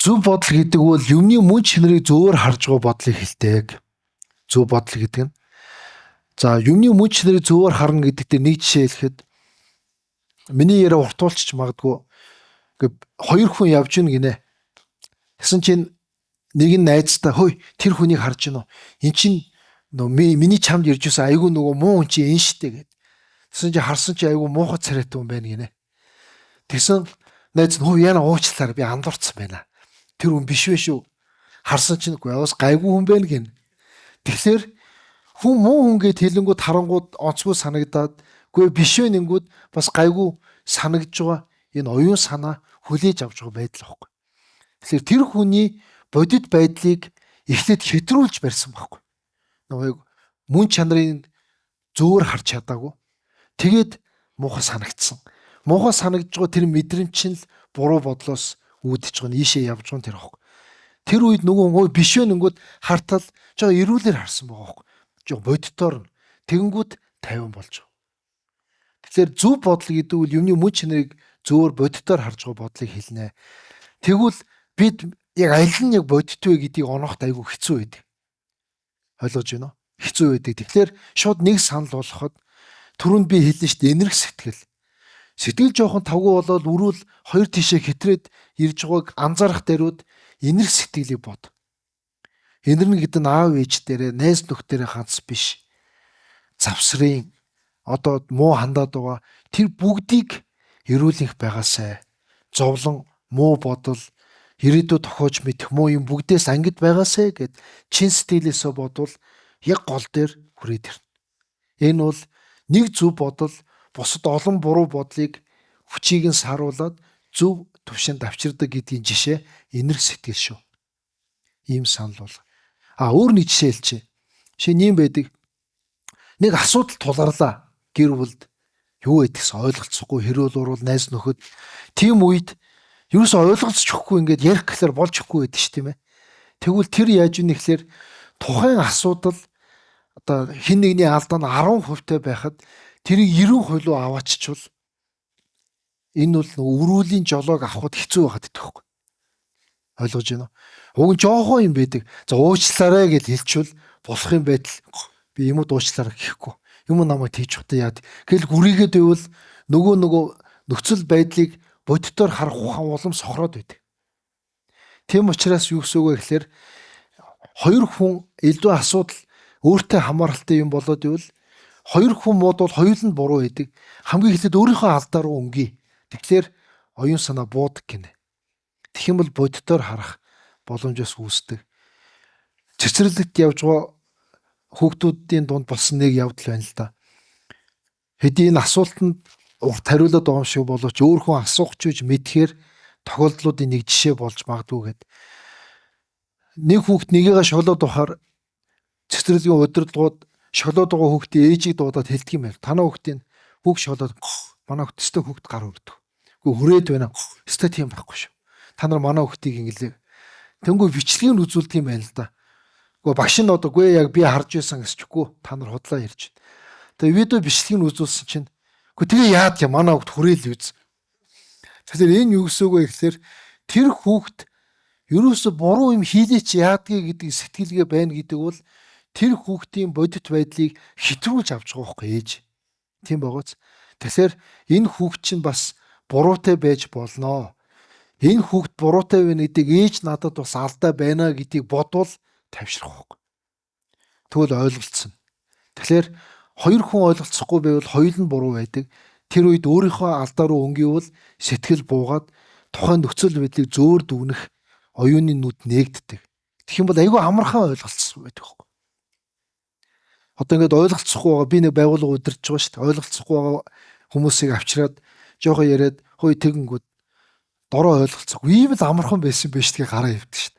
Зөв бодол гэдэг бол юмны мөн чанарыг зөвөр харж байгаа бодлыг хэлдэг. Зөв бодол гэдэг нь. За, юмны мөн чанарыг зөвөр харна гэдэг дээр нэг жишээ хэлэхэд миний яриа уртуулчих магадгүй. Ингээ хоёр хүн явж гин гинэ. Тэгсэн чинь нэг нь найздаа: "Хөөе, тэр хүнийг харж гинөө. Эн чинь нөө миний чамд ирж байсан айгүй нөгөө муу хүн чинь энэ штэ" гэд. Тэгсэн чинь харсан чи айгүй муухай царайтай хүн байна гинэ. Тэгсэн найз нь: "Хөө, яана, уучлаарай, би андуурсан байна. Тэр хүн биш вэ шүү. Харсан чинь үгүй бас гайгүй хүн байна" гин. Тэгэхээр хүн муу хүн гэд хэлэнгүүд харангууд онцгой санагдаад, үгүй биш вэ нэнгүүд бас гайгүй санагдж байгаа энэ оюун санаа хүлээж авч байгаа байдал байхгүй. Тэгэхээр тэр хүний бодит байдлыг эхлээд хэтрүүлж барьсан байхгүй. Нөгөө мөн чанарын зөөр харж чадаагүй. Тэгээд муухай санагдсан. Муухай санагдж байгаа тэр мэдрэмж чинь л буруу бодлоос үүдэж байгаа нь ийшээ явж байгаа нь тэр байхгүй. Тэр үед нөгөө өө биш вэ нэнгүүд хартал жоо эрүүлэр харсан байгаа байхгүй. Жоо боддоор нь тэгэнгүүт 50 болж байгаа. Тэгэхээр зөв бодол гэдэг үл юмны мөн чанарыг зөөр боддоор харж байгаа бодлыг хэлнэ. Тэгвэл бид яг аль нь яг бодит вэ гэдгийг оноохт айгүй хэцүү байдаг. Ойлгож байна уу? Хэцүү байдаг. Тэгэхээр шууд нэг санал болгоход түрүүнд би хэлсэн шүү дээ, энэрх сэтгэл. Сэтгэл жоохон тавгүй болоод өрүүл хоёр тишээ хэтрээд ирж байгааг анзаарах дээрүүд энэрх сэтгэлийг бод. Энэрнэ гэдэг нь аав ээж дээрээ, найз нөхд дээрээ ганц биш. Завсрын одоо муу хандаад байгаа тэр бүгдийг эрүүлэнх байгаасай. Зовлон, муу бодол, ирээдүйд тохиож мэдэх муу юм бүгдээс ангид байгаасай гэд чин сэтгэлээсээ бодвол яг гол дээр хүрээд ирнэ. Энэ бол нэг зөв бодол бусад олон буруу бодлыг хүчийг нь саруулад зөв төвшөнд авчирдаг гэдгийн жишээ энэрх сэтгэл шүү. Ийм санал бол. А өөр нэг жишээ хэлчихье. Жишээ нь юм байдаг. Нэг асуудал тулгарлаа гэр бүлд, юу гэдгээс ойлголцохгүй хэрүүл уруул найз нөхөд, тийм үед ерөөсөө ойлголцож өгөхгүй, ингээд ярих гэхлээр болж өгөхгүй байдаг ш, тийм ээ. Тэгвэл тэр яаж вэ гэхлээр тухайн асуудал одоо хэн нэгний алдаа нь 10% та байхад тэрийг 90% руу авааччвал энэ бол өрүүлийн жолоог авахд хэцүү байхад идэх байхгүй. Ойлгож байна уу? Уг нь жоохон юм байдаг. За, уучлаарай гэж хэлчихвэл болох юм байтал би юмуд уучлаарай гэхгүй. Юм намайг тийж ухтаа яад. Гэл гүрийгээд байвал нөгөө нөхцөл байдлыг боддоор харах ухаан улам сохроод байдаг. Тийм учраас юу гэсэн үг вэ гэхлээр хоёр хүн илүү асуудал өөртөө хамааралтай юм болоод ивэл хоёр хүн муудвал хоёул нь буруу байдаг. Хамгийн эхлээд өөрийнхөө алдаа руу өнгөе. Тэгэхээр оюун санаа буудаг гинэ. Тэгэх юм бол боддоор харах боломжоос үүсдэг. Цэцэрлэгт явж байгаа хүүхдүүдийн дунд болсон нэг явдал байна л да. Хэдий энэ асуултанд урт хариулаад байгаа юм шиг боловч өөр хүн асуух ч үж мэдхээр тохиолдлуудын нэг жишээ болж магадгүй гэд. Нэг хүүхд нэгийгээ шоглоод байхаар цэцэрлэгийн удирдлагууд шоглоод байгаа хүүхдийн ээжийг дуудаад хэлдэг юм байна. Танаа хүүхдийн хүүхд шоглоод, манай хүүхд өстой хүүхд гар өрдөг. Үгүй, хүрээд байна. Өстой тийм байхгүй шүү. Та нар манай хүүхдийг ингэлээ. Тэнгүү бичлэгийг нь үзүүлдэг юм байна л да. Үгүй, багш нь одоо үгүй яг би харж байсан гэсчихгүй, та нар худлаа ярьж байна. Тэгээ видео бичлэгийг нь үзүүлсэн чинь үгүй тэгээ яад я манай хүүхд хүрээл үз. Тэгэхээр энэ юу гэсэн үг вэ гэхээр тэр хүүхд ерөөсө буруу юм хийлээч яадгийг гэдэг сэтгэлгээ байна гэдэг бол тэр хүүхдийн бодит байдлыг хэтрүүлж авч байгаа байхгүй ээж. Тийм байгааз. Тэгэхээр энэ хүүхд чинь бас буруутай байж болноо. Энэ хүүхд буруутай байна гэдэг ээж надад бас алдаа байна гэдгийг бодвол тайвшрах байхгүй. Тэгвэл ойлголцсон. Тэгэхээр хоёр хүн ойлголцохгүй байвал хоёул нь буруу байдаг. Тэр үед өөрийнхөө алдаа руу өнгийвөл сэтгэл буугаад тухайн нөхцөл байдлыг зөөр дүгнэх оюуны нүд нээгддэг. Тэгэх юм бол айгүй амархан ойлголцсон байдаг байхгүй. Одоо ингээд ойлголцохгүй байгаа, би нэг байгууллага удирдах байгаа шүү дээ. Ойлголцохгүй байгаа хүмүүсийг авчираад жоохон яриад хөөе тэгэнгүүт дороо ойлголцохгүй. Ийм л амархан байсан байж тгийг гараа ивдэг шүү дээ.